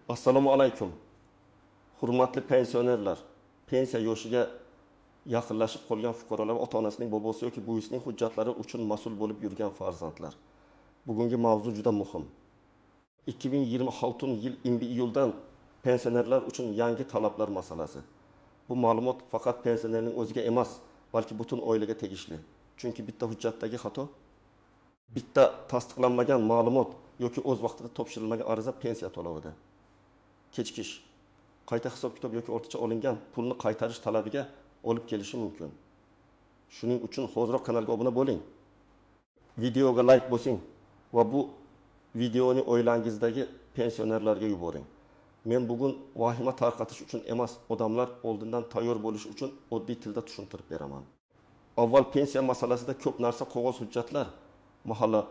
Assalomu alaykum. Hurmatli pensionerlar, pensiya yoshiga yaqinlashib qolgan fuqarolar, ota-onasining, bobosi yoki buvisining hujjatlari uchun mas'ul bo'lib yurgan farzandlar. Bugungi mavzu juda muhim. 2026 yil 1 iyuldan pensionerlar uchun yangi talablar masalasi. Bu ma'lumot faqat pensionerning o'ziga emas, balki butun oilaga tegishli. Chunki bitta hujjatdagi xato, bitta tasdiqlanmagan ma'lumot yoki o'z vaqtida topshirilmagan ariza pensiya to'lovida kechikish, qayta hisob-kitob yoki ortiqcha olingan pulni qaytarish talabiga olib kelishi mumkin. Shuning uchun hoziroq kanalga obuna bo'ling. Videoga like bosing va bu videoni oilangizdagi pensionerlarga yuboring. Men bugun vahima tarqatish uchun emas, odamlar oldindan tayyor bo'lish uchun oddiy tilda tushuntirib beraman. Avval pensiya masalasida ko'p narsa qog'oz hujjatlar, mahalla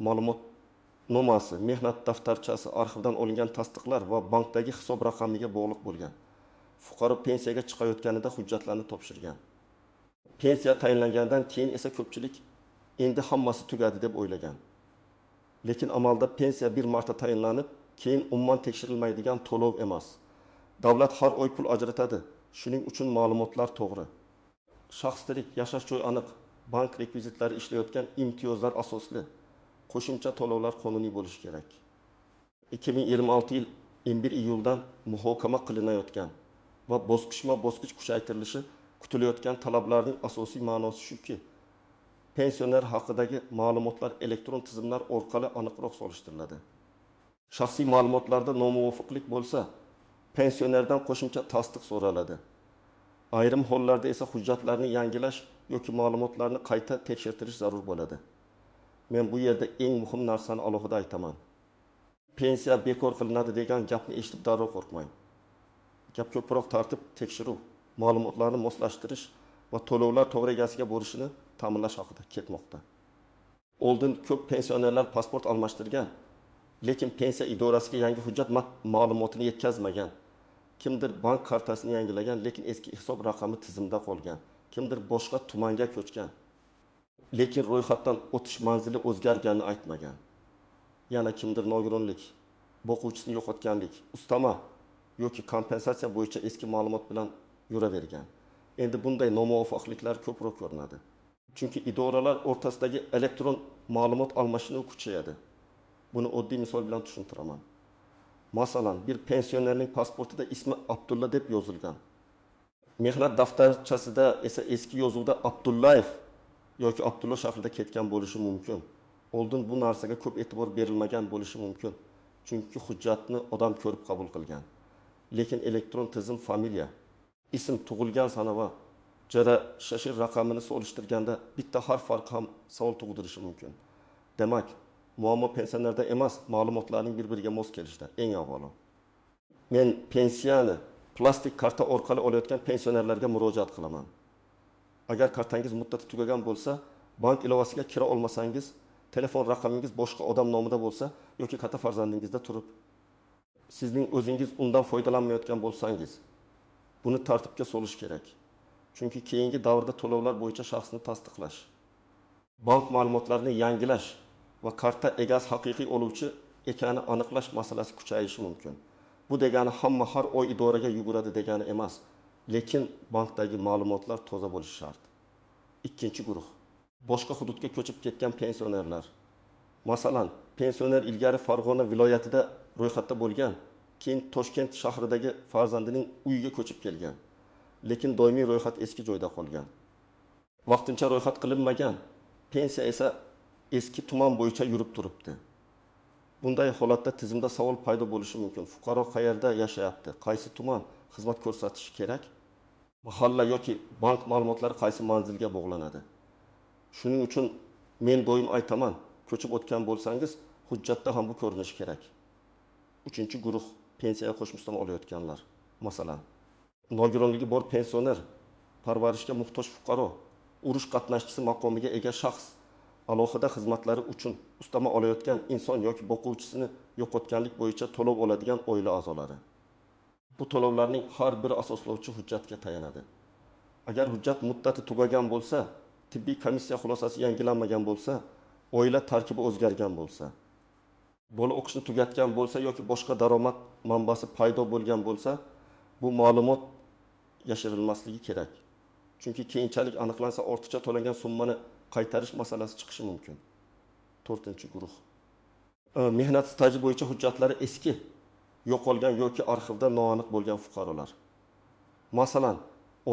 ma'lumotnomasi, mehnat daftarchasi, arxivdan olingan tasdiqlar va bankdagi hisob raqamiga bog'liq bo'lgan. Fuqaro pensiyaga chiqayotganida hujjatlarni topshirgan. Pensiya tayinlangandan keyin esa ko'pchilik endi hammasi tugadi deb o'ylagan. Lekin amalda pensiya bir marta tayinlanib, keyin umuman tekshirilmaydigan to'lov emas. Davlat har oy pul ajratadi. Shuning uchun ma'lumotlar to'g'ri, shaxs tirik, yashash joyi aniq, bank rekvizitlari ishlayotgan, imtiyozlar asosli, qo'shimcha to'lovlar qonuniy bo'lishi kerak. 2026 yil 1 iyuldan muhokama qilinayotgan va bosqichma bosqich kuchaytirilishi kutilayotgan talablarning asosiy ma'nosi shuki, pensioner haqidagi ma'lumotlar elektron tizimlar orqali aniqroq solishtiriladi. Shaxsiy ma'lumotlarda nomuvofiqlik bo'lsa, pensionerdan qo'shimcha tasdiq so'raladi. Ayrim hollarda esa hujjatlarni yangilash yoki ma'lumotlarni qayta tekshirtirish zarur bo'ladi. Men bu yerda eng muhim narsani alohida aytaman. Pensiya bekor qilinadi degan gapni eshitib darrov qo'rqmang. Gap ko'proq tartib, tekshiruv, ma'lumotlarni moslashtirish va to'lovlar to'g'ri egasiga borishini ta'minlash haqida ketmoqda. Oldin ko'p pensionerlar pasport almashtirgan, lekin pensiya idorasiga yangi hujjat ma'lumotini yetkazmagan. Kimdir bank kartasini yangilagan, lekin eski hisob raqami tizimda qolgan. Kimdir boshqa tumanga ko'chgan, lekin ro'yxatdan o'tish manzili o'zgarganini aytmagan. Yana kimdir nogironlik, boquvchisini yo'qotganlik, ustama yoki kompensatsiya bo'yicha eski ma'lumot bilan yuravergan. Endi bunday nomuvofiqliklar ko'proq ko'rinadi. Chunki idoralar o'rtasidagi elektron ma'lumot almashinuvi kuchayadi. Buni oddiy misol bilan tushuntiraman. Masalan, bir pensionerning pasportida ismi Abdulla deb yozilgan. Mehnat daftarchasida esa eski yozuvda Abdullayev yoki Abdulla shaklida ketgan bo'lishi mumkin. Oldin bu narsaga ko'p e'tibor berilmagan bo'lishi mumkin. Chunki hujjatni odam ko'rib qabul qilgan. Lekin elektron tizim familiya, ism, tug'ilgan sana va JSSh raqamini solishtirganda bitta harf farqi ham savol tug'dirishi mumkin. Demak, muammo pensionerda emas, ma'lumotlarning bir-biriga mos kelishida eng avvalo. Men pensiyani plastik karta orqali olayotgan pensionerlarga murojaat qilaman. Agar kartangiz muddati tugagan bo'lsa, bank ilovasiga kira olmasangiz, telefon raqamingiz boshqa odam nomida bo'lsa yoki katta farzandingizda turib, sizning o'zingiz undan foydalanmayotgan bo'lsangiz, buni tartibga solish kerak. Chunki keyingi davrda to'lovlar bo'yicha shaxsni tasdiqlash, bank ma'lumotlarini yangilash va karta egasi haqiqiy oluvchi ekanini aniqlash masalasi kuchayishi mumkin. Bu degani hamma har oy idoraga yuguradi degani emas, lekin bankdagi ma'lumotlar toza bo'lishi shart. Ikkinchi guruh: boshqa hududga ko'chib ketgan pensionerlar. Masalan, pensioner ilgari Farg'ona viloyatida ro'yxatda bo'lgan, keyin Toshkent shahridagi farzandining uyiga ko'chib kelgan. Lekin doimiy ro'yxat eski joyda qolgan. Vaqtincha ro'yxat qilinmagan, pensiya esa eski tuman bo'yicha yurib turibdi. Bunday holatda tizimda savol paydo bo'lishi mumkin. Fuqaro qayerda yashayapti? Qaysi tuman xizmat ko'rsatishi kerak? Mahalla yoki bank ma'lumotlari qaysi manzilga bog'lanadi? Shuning uchun men doim aytaman, ko'chib o'tgan bo'lsangiz, hujjatda ham bu ko'rinishi kerak. Uchinchi guruh: pensiyaga qo'shma ustama olayotganlar. Masalan, nogironligi bor pensioner, parvarishga muhtoj fuqaro, urush qatnashchisi maqomiga ega shaxs, alohida xizmatlari uchun ustama olayotgan inson yoki boquvchisini yo'qotganlik bo'yicha to'lov oladigan oila a'zolari. Bu to'lovlarning har biri asoslovchi hujjatga tayanadi. Agar hujjat muddati tugagan bo'lsa, tibbiy komissiya xulosasi yangilanmagan bo'lsa, oila tarkibi o'zgargan bo'lsa, Bola o'qishni tugatgan bo'lsa yoki boshqa daromad manbasi paydo bo'lgan bo'lsa, bu ma'lumot yashirilmasligi kerak. Chunki keyinchalik aniqlansa, ortiqcha to'langan summani qaytarish masalasi chiqishi mumkin. To'rtinchi guruh. Mehnat staji bo'yicha hujjatlari eski, yo'qolgan yoki arxivda noaniq bo'lgan fuqarolar. Masalan,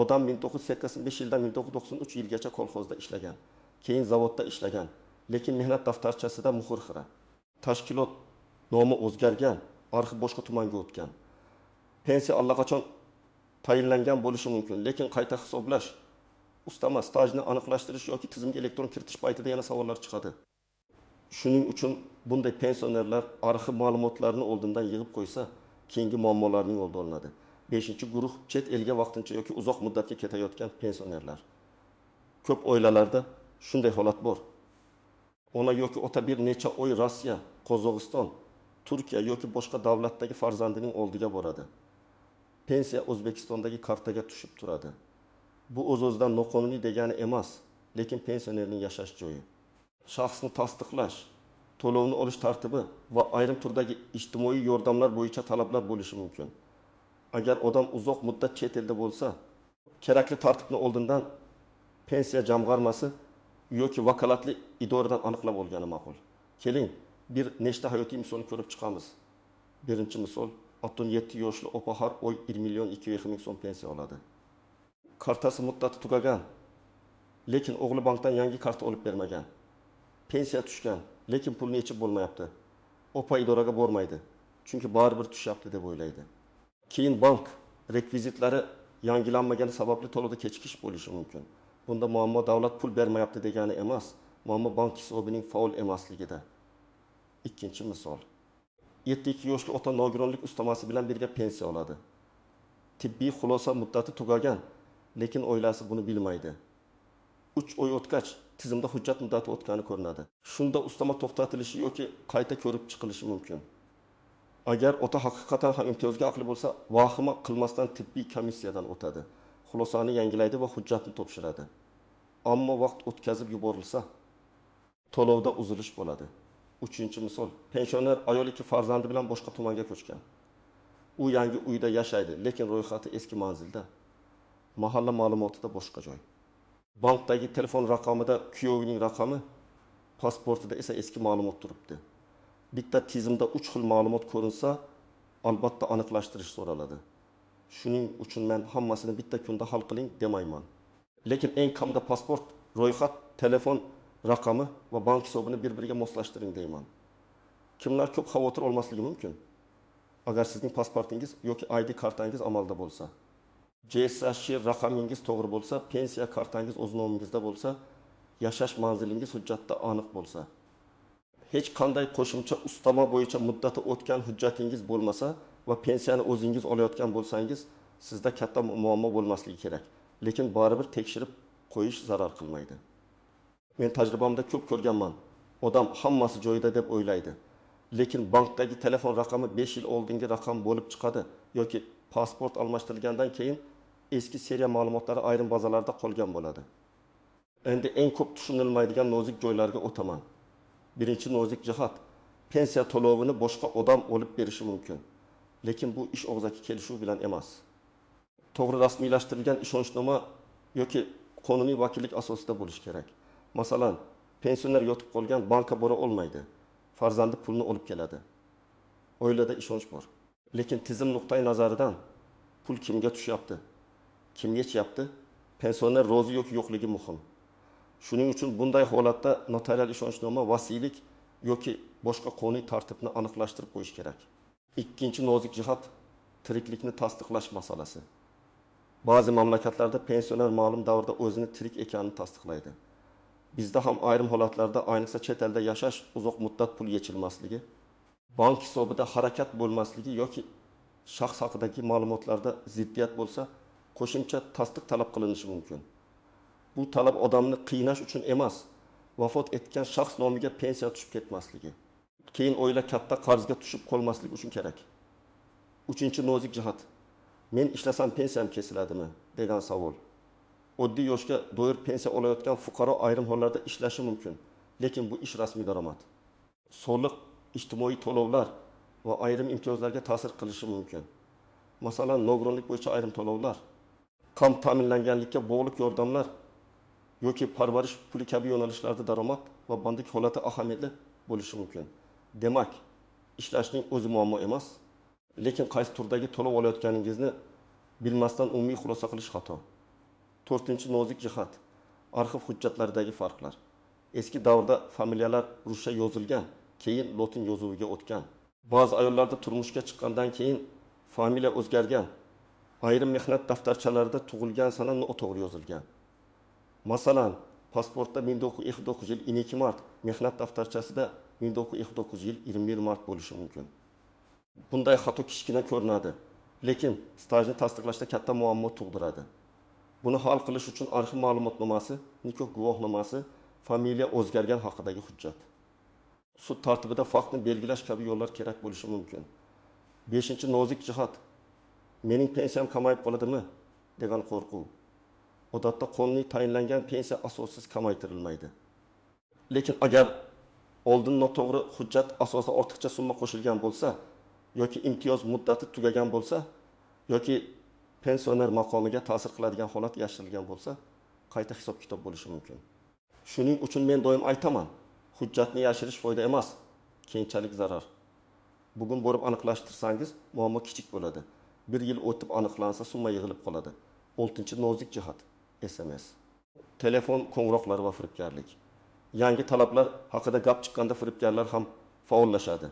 odam 1985 yildan 1993 yilgacha kolxozda ishlagan, keyin zavodda ishlagan, lekin mehnat daftarchasida muhr xira. Tashkilot nomi o'zgargan, arxiv boshqa tumanga o'tgan. Pensiya allaqachon tayinlangan bo'lishi mumkin, lekin qayta hisoblash, ustama stajni aniqlashtirish yoki tizimga elektron kiritish paytida yana savollar chiqadi. Shuning uchun bunday pensionerlar arxiv ma'lumotlarini oldindan yig'ib qo'ysa, keyingi muammolarning oldi olinadi. Beshinchi guruh: chet elga vaqtincha yoki uzoq muddatga ketayotgan pensionerlar. Ko'p oilalarda shunday holat bor. Ona yoki ota bir necha oy Rossiya, Qozog'iston, Turkiya yoki boshqa davlatdagi farzandining oldiga boradi. Pensiya O'zbekistondagi kartaga tushib turadi. Bu o'z-o'zidan noqonuniy degani emas, lekin pensionerning yashash joyi. Shaxsni tasdiqlash, to'lovni olish tartibi va ayrim turdagi ijtimoiy yordamlar bo'yicha talablar bo'lishi mumkin. Agar odam uzoq muddat chet elda bo'lsa, kerakli tartibni oldindan pensiya jamg'armasi yoki vakolatli idoradan aniqlab olgani ma'qul. Keling, bir nechta hayotiy misolni ko'rib chiqamiz. Birinchi misol: 67 yoshli opa har oy 1 million 200 ming so'm pensiya oladi. Kartasi muddati tugagan, lekin o'g'li bankdan yangi karta olib bermagan. Pensiya tushgan, lekin pulni yechib bo'lmayapti. Opa idoraga bormaydi, chunki baribir tushyapti deb o'ylaydi. Keyin bank rekvizitlari yangilanmagani sababli to'lovda kechikish bo'lishi mumkin. Bunda muammo davlat pul bermayapti degani emas, muammo bank hisobining faol emasligida. Ikkinchi misol. 72 yoshli ota nogironlik ustamasi bilan birga pensiya oladi. Tibbiy xulosa muddati tugagan, lekin oilasi buni bilmaydi. 3 oy o'tgach, tizimda hujjat muddati o'tgani ko'rinadi. Shunda ustama to'xtatilishi yoki qayta ko'rib chiqilishi mumkin. Agar ota haqiqatan ham imtiyozga aqli bo'lsa, vahima qilmasdan tibbiy komissiyadan o'tadi. Xulosani yangilaydi va hujjatni topshiradi. Ammo vaqt o'tkazib yuborilsa, to'lovda uzilish bo'ladi. Uchinchi misol: pensioner ayol ikki farzandi bilan boshqa tumanga ko'chgan. U yangi uyda yashaydi, lekin ro'yxati eski manzilda. Mahalla ma'lumotida boshqa joy. Bankdagi telefon raqamida kuyovining raqami, pasportida esa eski ma'lumot turibdi. Bitta tizimda uch xil ma'lumot ko'rinsa, albatta aniqlashtirish so'raladi. Shuning uchun men hammasini bitta kunda hal qiling demayman. Lekin eng kamida pasport, ro'yxat, telefon raqami va bank hisobini bir-biriga moslashtiring deyman. Kimlar ko'p xavotir olmasligi mumkin? Agar sizning pasportingiz yoki ID kartangiz amalda bo'lsa, JSH raqamingiz to'g'ri bo'lsa, pensiya kartangiz o'z nomingizda bo'lsa, yashash manzilingiz hujjatda aniq bo'lsa, hech qanday qo'shimcha ustama bo'yicha muddati o'tgan hujjatingiz bo'lmasa va pensiyani o'zingiz olayotgan bo'lsangiz, sizda katta muammo bo'lmasligi kerak. Lekin baribir tekshirib qo'yish zarar qilmaydi. Men tajribamda ko'p ko'rganman. Odam hammasi joyida deb o'ylaydi. Lekin bankdagi telefon raqami 5 yil oldingi raqam bo'lib chiqadi yoki pasport almashtirilgandan keyin eski seriya ma'lumotlari ayrim bazalarda qolgan bo'ladi. Endi eng ko'p tushunilmaydigan nozik joylarga o'taman. Birinchi nozik jihat: pensiya to'lovini boshqa odam olib berishi mumkin. Lekin bu ish og'zaki kelishuv bilan emas. To'g'ri rasmiylashtirilgan ishonchnoma yoki qonuniy vakillik asosida bo'lishi kerak. Masalan, pensioner yotib qolgan, bankka bora olmaydi. Farzandi pulni olib keladi. Oilada ishonch bor. Lekin tizim nuqtai nazaridan pul kimga tushyapti, kim yechyapti, pensioner rozi yoki yo'qligi muhim. Shuning uchun bunday holatda notarial ishonchnoma, vasiylik yoki boshqa qonuniy tartibni aniqlashtirib qo'yish kerak. Ikkinchi nozik jihat: tiriklikni tasdiqlash masalasi. Ba'zi mamlakatlarda pensioner ma'lum davrda o'zini tirik ekanini tasdiqlaydi. Bizda ham ayrim holatlarda, ayniqsa chet elda yashash, uzoq muddat pul yechilmasligi, bank hisobida harakat bo'lmasligi yoki shaxs haqidagi ma'lumotlarda ziddiyat bo'lsa, qo'shimcha tasdiq talab qilinishi mumkin. Bu talab odamni qiynash uchun emas, vafot etgan shaxs nomiga pensiya tushib ketmasligi, keyin oila katta qarzga tushib qolmasligi uchun kerak. Uchinchi nozik jihat: men ishlasam pensiyam kesiladimi degan savol. Oddiy yoshga doir pensiya olayotgan fuqaro ayrim hollarda ishlashi mumkin, lekin bu ish rasmiy daromad. Soliq ijtimoiy to'lovlar va ayrim imtiyozlarga ta'sir qilishi mumkin. Masalan, nogironlik bo'yicha ayrim to'lovlar, kam ta'minlanganlikka bog'liq yordamlar yoki parvarish puli kabi yo'nalishlarda daromad va bandlik holati ahamiyatli bo'lishi mumkin. Demak, ishlashning o'zi muammo emas, lekin qaysi turdagi to'lov olayotganingizni bilmasdan umumiy xulosa qilish xato. To'rtinchi nozik jihat arxiv hujjatlaridagi farqlar. Eski davrda familiyalar ruscha yozilgan, keyin lotin yozuviga o'tgan. Ba'zi ayollarda turmushga chiqqandan keyin familiya o'zgargan. Ayrim mehnat daftarchalarida tug'ilgan sana noto'g'ri yozilgan. Masalan, pasportda 1959 yil 22 mart, mehnat daftarchasida 1959 yil 21 mart bo'lishi mumkin. Bunday xato kichkina ko'rinadi, lekin stajni tasdiqlashda katta muammo tug'diradi. Buni hal qilish uchun arxiv ma'lumotnomasi, nikoh guvohnomasi, familiya o'zgargan haqidagi hujjat. Sud tartibida faktni belgilash kabi yo'llar kerak bo'lishi mumkin. 5. Nozik jihat mening pensiyam kamayib qoladimi degan qo'rquv. Odatda qonuniy tayinlangan pensiya asossiz kamaytirilmaydi. Lekin agar oldin noto'g'ri hujjat asosida ortiqcha summa qo'shilgan bo'lsa yoki imtiyoz muddati tugagan bo'lsa yoki pensioner maqomiga ta'sir qiladigan holat yashirilgan bo'lsa, qayta hisob-kitob bo'lishi mumkin. Shuning uchun men doim aytaman, hujjatni yashirish foyda emas, keyinchalik zarar. Bugun borib aniqlashtirsangiz, muammo kichik bo'ladi. Bir yil o'tib aniqlansa, summa yig'ilib qoladi. 6. Nozik jihat SMS. Telefon qo'ng'iroqlari va firibgarlik. Yangi talablar haqida gap chiqqanda firibgarlar ham faollashadi.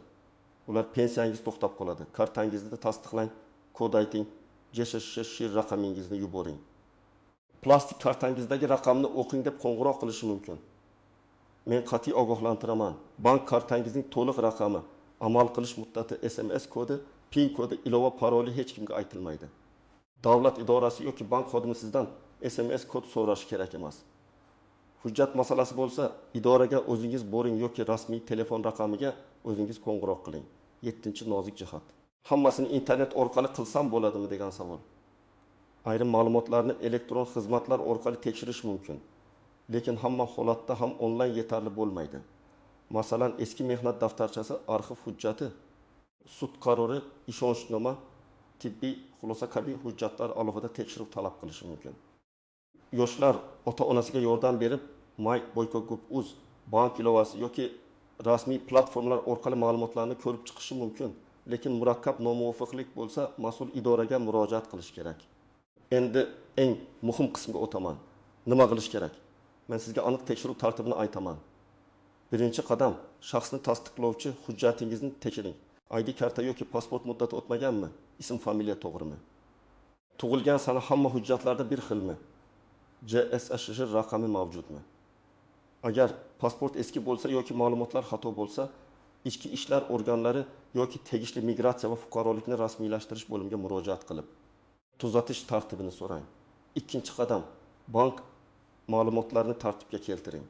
Ular pensiyangiz to'xtab qoladi. Kartangizni tasdiqlang, kod ayting, JSSH raqamingizni yuboring. Plastik kartangizdagi raqamni o'qing deb qo'ng'iroq qilishi mumkin. Men qat'iy ogohlantiraman. Bank kartangizning to'liq raqami, amal qilish muddati, SMS kodi, PIN kodi, ilova paroli hech kimga aytilmaydi. Davlat idorasi yoki bank xodimi sizdan SMS kod so'rashi kerak emas. Hujjat masalasi bo'lsa, idoraga o'zingiz boring yoki rasmiy telefon raqamiga o'zingiz qo'ng'iroq qiling. 7. Nozik jihat. Hammasini internet orqali qilsam bo'ladimi degan savol. Ayrim ma'lumotlarni elektron xizmatlar orqali tekshirish mumkin. Lekin hamma holatda ham onlayn yetarli bo'lmaydi. Masalan, eski mehnat daftarchasi, arxiv hujjati, sud qarori, ishonchnoma, tibbiy xulosa kabi hujjatlar alohida tekshiruv talab qilishi mumkin. Yoshlar ota-onasiga yordam berib, My Boyko.gov.uz bank ilovasi yoki rasmiy platformalar orqali ma'lumotlarni ko'rib chiqishi mumkin. Lekin murakkab nomuvofiqlik bo'lsa, mas'ul idoraga murojaat qilish kerak. Endi eng muhim qismga o'taman. Nima qilish kerak? Men sizga aniq tekshiruv tartibini aytaman. Birinchi qadam, shaxsni tasdiqlovchi hujjatingizni tekshiring. ID karta yoki pasport muddati o'tmaganmi? Ism, familiya to'g'rimi? Tug'ilgan sana hamma hujjatlarda bir xilmi? JSSH raqami mavjudmi? Agar pasport eski bo'lsa yoki ma'lumotlar xato bo'lsa, ichki ishlar organlari yoki tegishli migratsiya va fuqarolikni rasmiylashtirish bo'limiga murojaat qilib, tuzatish tartibini so'rang. Ikkinchi qadam, bank ma'lumotlarini tartibga keltiring.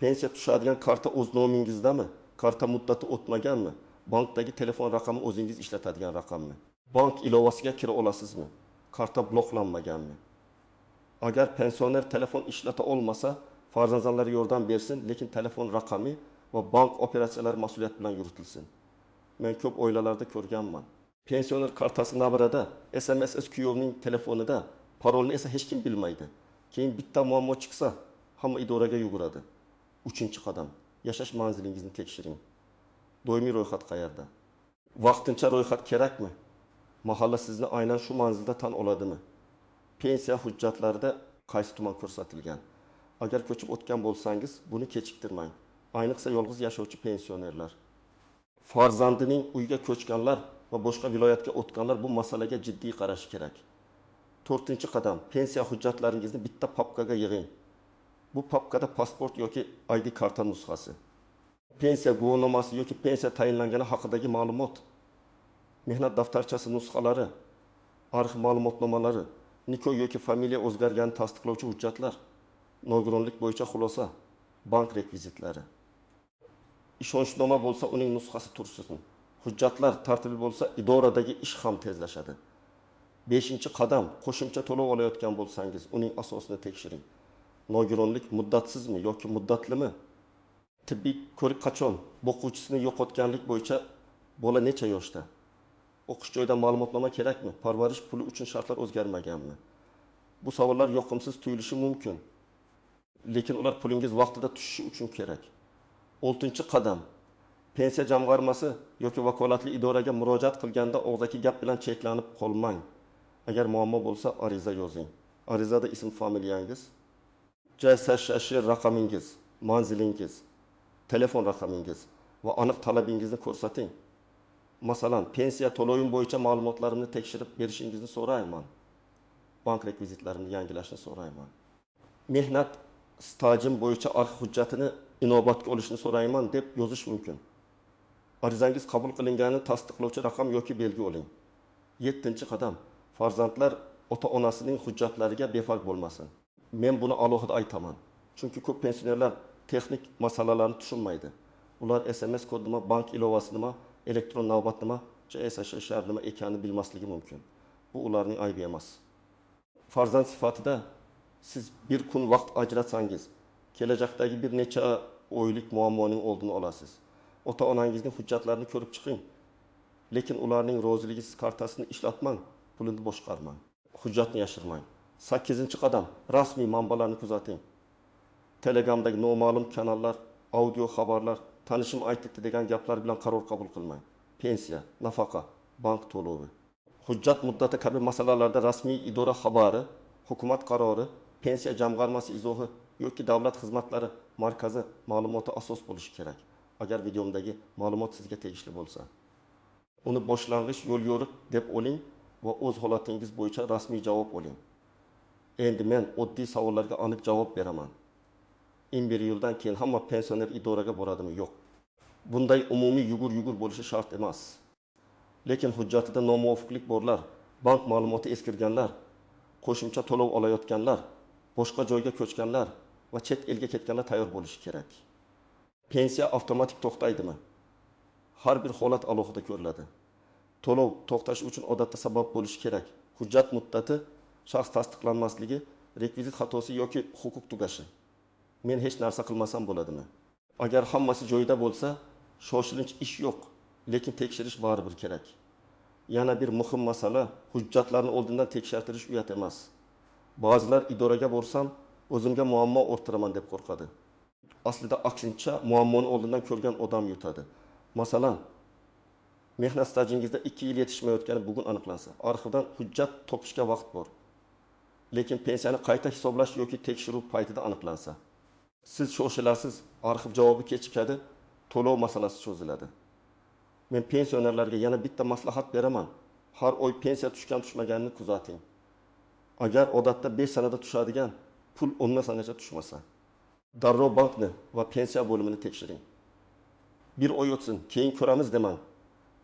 Pensiya tushadigan karta o'z nomingizdami? Karta muddati o'tmaganmi? Bankdagi telefon raqami o'zingiz ishlatadigan raqammi? Bank ilovasiga kira olasizmi? Karta bloklanmaganmi? Agar pensioner telefon ishlata olmasa, farzandlari yordam bersin, lekin telefon raqami va bank operatsiyalari mas'uliyat bilan yuritilsin. Men ko'p oilalarda ko'rganman. Pensioner kartasi nabirada, SMS kuyovning telefonida, parolni esa hech kim bilmaydi. Keyin bitta muammo chiqsa, hamma idoraga yuguradi. 3. Qadam, yashash manzilingizni tekshiring. Doimiy ro'yxat qayerda? Vaqtincha ro'yxat kerakmi? Mahalla sizni aynan shu manzilda tan oladimi? Pensiya hujjatlarida qaysi tuman ko'rsatilgan? Agar ko'chib o'tgan bo'lsangiz, buni kechiktirmang. Ayniqsa yolg'iz yashovchi pensionerlar. Farzandining uyga ko'chganlar va boshqa viloyatga o'tganlar bu masalaga jiddiy qarashi kerak. 4. Qadam, pensiya hujjatlaringizni bitta papkaga yig'ing. Bu papkada pasport yoki ID karta nusxasi, pensiya guvohnomasi yoki pensiya tayinlangani haqidagi ma'lumot, mehnat daftarchasi nusxalari, arxiv ma'lumotnomalari, nikoh yoki familiya o'zgarganini tasdiqlovchi hujjatlar, nogironlik bo'yicha xulosa, bank rekvizitlari. Ishonchnoma bo'lsa, uning nusxasi tursin. Hujjatlar tartibi bo'lsa, idoradagi ish ham tezlashadi. 5. Qadam, qo'shimcha to'lov olayotgan bo'lsangiz, uning asosini tekshiring. Nogironlik muddatsizmi yoki muddatlimi? Tibbiy ko'rik qachon? Boquvchisini yo'qotganlik bo'yicha bola necha yoshda? O'qish joyidan ma'lumotnoma kerakmi? Parvarish puli uchun shartlar o'zgarmaganmi? Bu savollar yoqimsiz tuyulishi mumkin, lekin ular pulingiz vaqtida tushishi uchun kerak. 6-qadam. Pensiya jamg'armasi yoki vakolatli idoraga murojaat qilganda og'zaki gap bilan cheklanib qolmang. Agar muammo bo'lsa, ariza yozing. Arizada ism familiyangiz, JSSh raqamingiz, manzilingiz, telefon raqamingiz va aniq talabingizni ko'rsating. Masalan, pensiya to'lovim bo'yicha ma'lumotlarimni tekshirib berishingizni so'rayman. Bank rekvizitlarimni yangilashni so'rayman. Mehnat stajim bo'yicha arxiv hujjatini inobatga olishni so'rayman deb yozish mumkin. Arizangiz qabul qilinganini tasdiqlovchi raqam yoki belgi oling. 7-qadam. Farzandlar ota-onasining hujjatlariga befarq bo'lmasin. Men buni alohida aytaman. Chunki ko'p pensionerlar texnik masalalarni tushunmaydi. Ular SMS kod nima, bank ilovasi nima, elektron navbat nima, JSSh nima ekanini bilmasligi mumkin. Bu ularning aybi emas. Farzand sifatida siz bir kun vaqt ajratsangiz, kelajakdagi bir necha oylik muammoning oldini olasiz. Ota-onangizning hujjatlarini ko'rib chiqing. Lekin ularning roziligisiz kartasini ishlatmang, pulini boshqarmang. Hujjatni yashirmang. 8-qadam. Rasmiy manbalarni kuzating. Telegramdagi noma'lum kanallar, audio xabarlar, tanishim aytdi degan gaplar bilan qaror qabul qilmang. Pensiya, nafaqa, bank to'lovi, hujjat muddati kabi masalalarda rasmiy idora xabari, hukumat qarori, pensiya jamg'armasi izohi yoki davlat xizmatlari markazi ma'lumoti asos bo'lishi kerak. Agar videomdagi ma'lumot sizga tegishli bo'lsa, uni boshlang'ich yo'l yo'riq deb oling va o'z holatingiz bo'yicha rasmiy javob oling. Endi men oddiy savollarga aniq javob beraman. 1 yildan keyin hamma pensioner idoraga boradimi? Yo'q. Bunday umumiy yugur-yugur bo'lishi shart emas. Lekin hujjatida nomuvofiqlik borlar, bank ma'lumoti eskirganlar, qo'shimcha to'lov olayotganlar, boshqa joyga ko'chganlar va chet elga ketganlar tayyor bo'lishi kerak. Pensiya avtomatik to'xtaydimi? Har bir holat alohida ko'riladi. To'lov to'xtashi uchun odatda sabab bo'lishi kerak. Hujjat muddati, shaxs tasdiqlanmasligi, rekvizit xatosi yoki huquq tugashi. Men hech narsa qilmasam bo'ladimi? Agar hammasi joyida bo'lsa, shoshilinch ish yo'q, lekin tekshirish baribir kerak. Yana bir muhim masala, hujjatlarni oldindan tekshirtirish uyat emas. Ba'zilar idoraga borsam, o'zimga muammo orttiraman deb qo'rqadi. Aslida aksincha, muammoni oldindan ko'rgan odam yutadi. Masalan, mehnat stajingizda 2 yil yetishmayotgani bugun aniqlansa, arxivdan hujjat topishga vaqt bor. Lekin pensiyani qayta hisoblash yoki tekshiruv paytida aniqlansa, siz shoshilasiz, arxiv javobi kechikadi, to'lov masalasi cho'ziladi. Men pensionerlarga yana bitta maslahat beraman. Har oy pensiya tushgan tushmaganini kuzating. Agar odatda 5 sanada tushadigan pul 10 sanagacha tushmasa, darrov bankni va pensiya bo'limini tekshiring. Bir oy o'tsin, keyin ko'ramiz demang.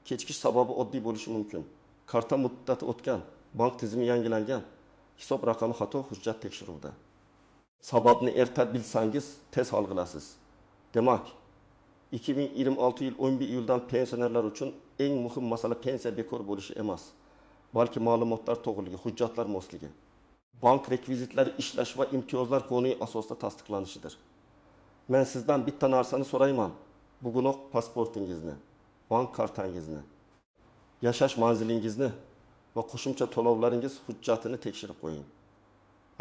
Kechikish sababi oddiy bo'lishi mumkin. Karta muddati o'tgan, bank tizimi yangilangan, hisob raqami xato, hujjat tekshiruvda. Sababni erta bilsangiz tez hal qilasiz. Demak, 2026 yil 11 iyuldan pensionerlar uchun eng muhim masala pensiya bekor bo'lishi emas, balki ma'lumotlar to'g'riligi, hujjatlar mosligi, bank rekvizitlari ishlash va imtiyozlar qonuniy asosda tasdiqlanishidir. Men sizdan bitta narsani so'rayman. Bugunoq pasportingizni, bank kartangizni, yashash manzilingizni va qo'shimcha to'lovlaringiz hujjatini tekshirib qo'ying.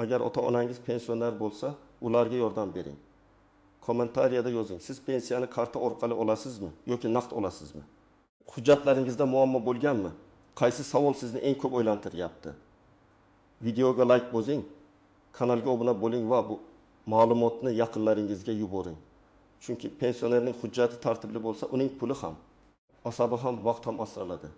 Agar ota-onangiz pensioner bo'lsa, ularga yordam bering. Kommentariyada yozing. Siz pensiyani karta orqali olasizmi yoki naqd olasizmi? Hujjatlaringizda muammo bo'lganmi? Qaysi savol sizni eng ko'p o'ylantiryapti? Videoga like bosing, kanalga obuna bo'ling va bu ma'lumotni yaqinlaringizga yuboring. Chunki pensionerning hujjati tartibli bo'lsa, uning puli ham, asabi ham, vaqt ham asraladi.